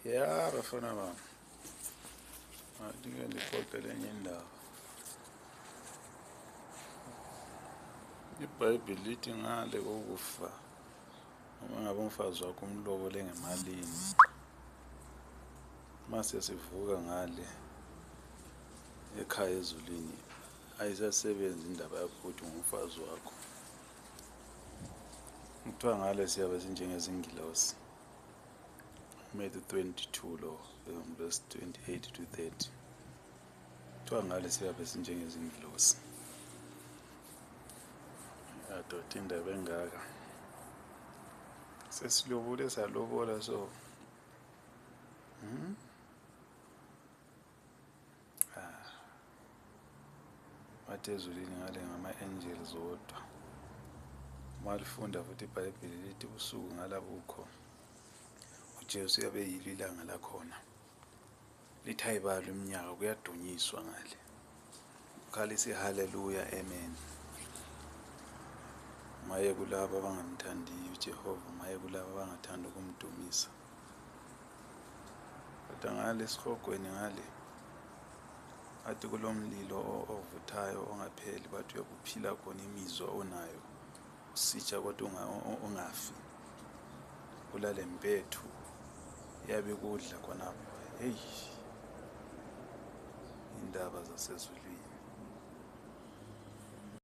Ya bafana bami, ake ngixoxele enye indaba. IBhayibhili lithi ngale kokufa noma ngabe umfazi wakho umlobole ngemalini, mase sivuka ngale ekhaya ezulwini ayisasebenzi indaba yakho ukuthi ngumfazi wakho. Kuthiwa ngale siyabe sinjengezingilosi. Matthew 22 lo verse 28 to 30. Kuthiwa ngale siyabe sinjengezingilosi. Yadoda indaba engaka. Sesilobole salobola so. Bathi ezulwini ngale ngama-angels wodwa. Uma lifunda futhi iBhayibheli lithi usuku ngalabukho uJesu uyabe eyilo ilanga lakhona. Lithi ayibalwa iminyaka kuyadunyiswa ngale. Kukhalisa ihaleluya, amen. Maye kulabo abangamthandiyo uJehova, maye kulabo abangathandi ukumdumisa. Kodwa ngale esihogweni ngale athi kulomlilo ovuthayo ongapheli, bathi uyakuphila khona imizwa onayo usitsha kodwa ungafi. Kulale mpethu iyabe kudla khonapho. Hey, indaba zasezulwini.